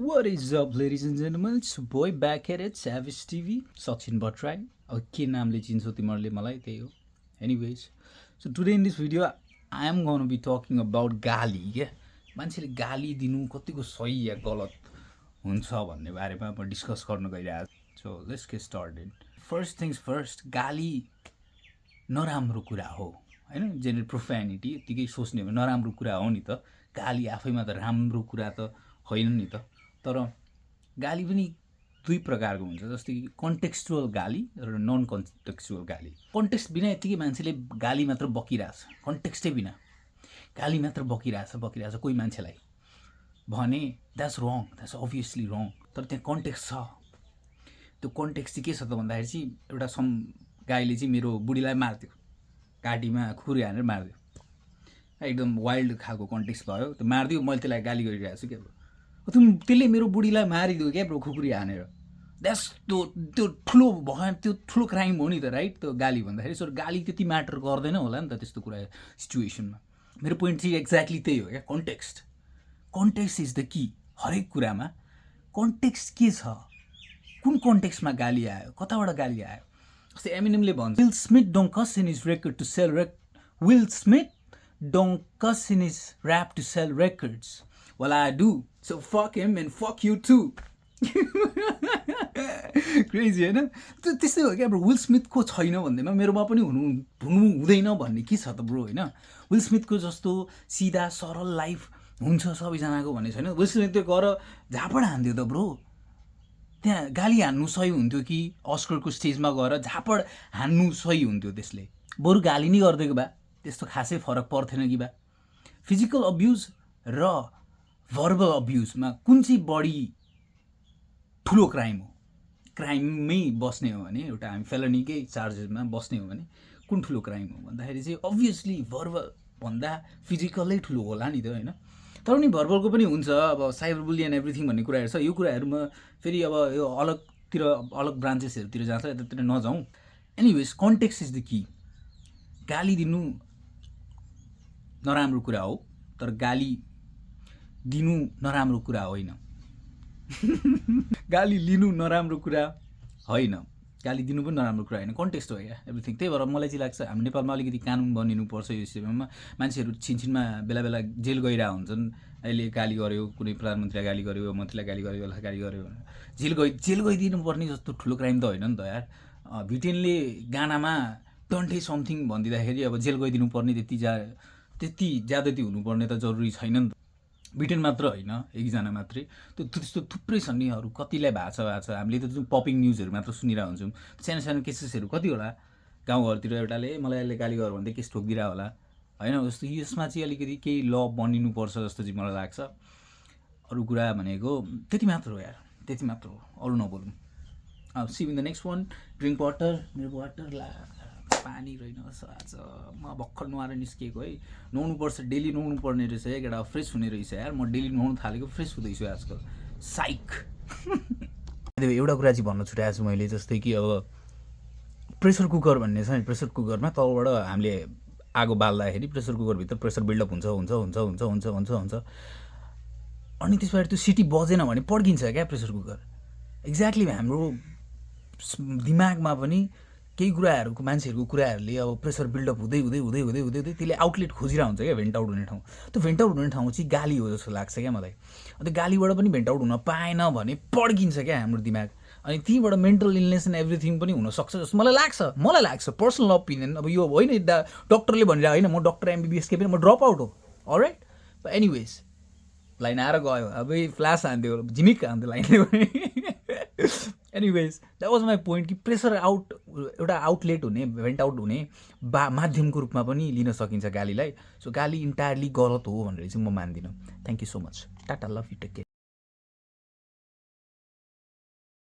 What is up, ladies and gentlemen? It's your boy back at it, Savage TV, Sachin Bhattrai. अब के नामले चिन्छौ तिमीहरूले मलाई त्यही हो. Anyways, so today in this video, I am going to be talking about गाली क्या मान्छेले गाली दिनु कतिको सही या गलत हुन्छ भन्ने बारेमा म डिस्कस गर्न गइरहेको छु. So let's get started. First things first, गाली नराम्रो कुरा हो हैन. जेनरल प्रोफेनिटी यतिकै सोच्ने हो नराम्रो कुरा हो नि त. गाली आफैमा त राम्रो कुरा त होइन नि त. तर गाली पनि दुई प्रकारको हुन्छ. जस्तै कि कन्टेक्स्चुअल गाली र नन कन्टेक्स्चुअल गाली. कन्टेक्स्ट बिना यतिकै मान्छेले गाली मात्र बकिरहेछ. कन्टेक्स्टै बिना गाली मात्र बकिरहेछ कोही मान्छेलाई भने द्याट्स रङ, द्याट्स अभियसली रङ. तर त्यहाँ कन्टेक्स्ट छ. त्यो कन्टेक्स्ट चाहिँ के छ त भन्दाखेरि चाहिँ एउटा गाईले चाहिँ मेरो बुढीलाई मार्थ्यो, काटीमा खुकुरी हानेर मारिदियो. एकदम वाइल्ड खालको कन्टेक्स्ट भयो. त्यो मारिदियो, मैले त्यसलाई गाली गरिरहेको छु क्या. त्यसले मेरो बुढीलाई मारिदियो क्या ब्रो, खुकुरी हानेर. द्याट्स त्यो ठुलो भयो, त्यो ठुलो क्राइम हो नि त, राइट? त्यो गाली भन्दाखेरि. सो गाली त्यति म्याटर गर्दैन होला नि त त्यस्तो कुरा सिचुएसनमा. मेरो पोइन्ट चाहिँ एक्ज्याक्टली त्यही हो क्या. कन्टेक्स्ट इज द की. हरेक कुरामा कन्टेक्स्ट के छ, कुन कन्टेक्स्टमा गाली आयो, कताबाट गाली आयो. जस्तै एमिनेमले भन्छ, Will Smith don't cuss in his record to sell Will Smith don't cuss in his rap to sell records. Well, I do. So fuck him and fuck you too. Crazy हैन? त्यस्तै हो क्या ब्रो. विल स्मिथको छैन भन्दैमा मेरोमा पनि हुनु हुँदैन भन्ने के छ त ब्रो हैन? विल स्मिथको जस्तो सिधा सरल लाइफ हुन्छ सबैजनाको भन्ने छैन. विल स्मिथले गएर झापड हान्दियो त ब्रो. त्यहाँ गाली हान्नु सही हुन्थ्यो कि अस्करको स्टेजमा गएर झापड हान्नु सही हुन्थ्यो? त्यसले बरु गाली नै गरिदिएको भए त्यस्तो खासै फरक पर्थेन कि बा. फिजिकल अब्युज र भर्बल अब्युजमा कुन चाहिँ बढी ठुलो क्राइम हो? क्राइममै बस्ने हो भने, एउटा हामी फेलनीकै चार्जेसमा बस्ने हो भने कुन ठुलो क्राइम हो भन्दाखेरि चाहिँ अभियसली भर्बल भन्दा फिजिकलै ठुलो होला नि त होइन? तर पनि भर्बलको पनि हुन्छ. अब साइबर बुली एन्ड एभ्रिथिङ भन्ने कुराहरू छ. यो कुराहरूमा फेरि अब यो अलग ब्रान्चेसहरूतिर जान्छ, यतातिर नजाउँ. Anyways, context is the key. गाली दिनु नराम्रो कुरा हो, तर गाली दिनु नराम्रो कुरा होइन. गाली लिनु नराम्रो कुरा होइन, गाली दिनु पनि नराम्रो कुरा होइन. कन्टेक्स्ट हो क्या एभ्रिथिङ. त्यही भएर मलाई चाहिँ लाग्छ हामी नेपालमा अलिकति कानुन बनिनुपर्छ यो विषयमा. मान्छेहरू छिनछिनमा बेला बेला जेल गइरहेको हुन्छन्. अहिले गाली गर्यो, कुनै प्रधानमन्त्रीलाई गाली गर्यो, मन्त्रीलाई गाली गर्यो, यसलाई गाली गर्यो, जेल गइदिनु पर्ने जस्तो ठुलो क्राइम त होइन नि त यार. भिटेनले गानामा डन्ट हे समथिङ भनिदिँदाखेरि अब जेल गइदिनु पर्ने त्यति ज्यादती हुनुपर्ने त जरुरी छैन नि त. ब्रिटेन मात्र होइन, एकजना मात्रै. त्यस्तो थुप्रै छन् नि. अरू कतिलाई भएको छ. हामीले त जुन पपिङ न्युजहरू मात्र सुनिरहेको हुन्छौँ. सानो सानो केसेसहरू कति होला गाउँघरतिर. एउटाले मलाई यसले गाली गर भन्दै केस ठोकिदिरह होला होइन? जस्तो यसमा चाहिँ अलिकति केही ल बनिनुपर्छ जस्तो चाहिँ मलाई लाग्छ. अरू कुरा भनेको त्यति मात्र हो यार, त्यति मात्र हो. अरू नबोलौँ. See in the next one. Drink water. मेरो वाटर पानी रहेनछ आज. म भर्खर नुहाएर निस्किएको है. नुहाउनु पर्छ, डेली नुहाउनु पर्ने रहेछ है केटा. फ्रेस हुने रहेछ यार. म डेली नुहाउनु थालेको, फ्रेस हुँदैछु आजकल. साइक. एउटा कुरा चाहिँ भन्न छुट्याएको छु मैले. जस्तै कि अब प्रेसर कुकर भन्ने छ नि. प्रेसर कुकरमा तलबाट हामीले आगो बाल्दाखेरि प्रेसर कुकरभित्र प्रेसर बिल्डअप हुन्छ. अनि त्यसबाट त्यो सिटी बजेन भने पड्किन्छ क्या प्रेसर कुकर. एक्ज्याक्टली हाम्रो दिमागमा पनि केही कुराहरूको, मान्छेहरूको कुराहरूले अब प्रेसर बिल्डअप हुँदै त्यसले आउटलेट खोजिरहेको हुन्छ क्या, भेन्ट आउट हुने ठाउँ. त्यो भेन्ट आउट हुने ठाउँ चाहिँ गाली हो जस्तो लाग्छ क्या मलाई. त्यो गालीबाट पनि भेन्ट आउट हुन पाएन भने पड्किन्छ क्या हाम्रो दिमाग. अनि त्यहीँबाट मेन्टल इलनेस एन्ड एभ्रिथिङ पनि हुनसक्छ जस्तो मलाई लाग्छ. Personal opinion. अब यो होइन डक्टरले भनिरहेको होइन, म डक्टर एमबिबिएस के पनि, म ड्रप आउट हो. अलराइट. एनिवेज, लाइन आएर गयो. अब फ्ल्यास हान्थ्यो, झिमिक हान्थ्यो लाइनले. Anyways, that was my point कि प्रेसर आउट एउटा आउटलेट हुने, भेन्ट आउट हुने माध्यमको रूपमा पनि लिन सकिन्छ गालीलाई. सो गाली इन्टायरली गलत हो भनेर चाहिँ म मान्दिनँ. Thank you so much. Tata, love you, take care.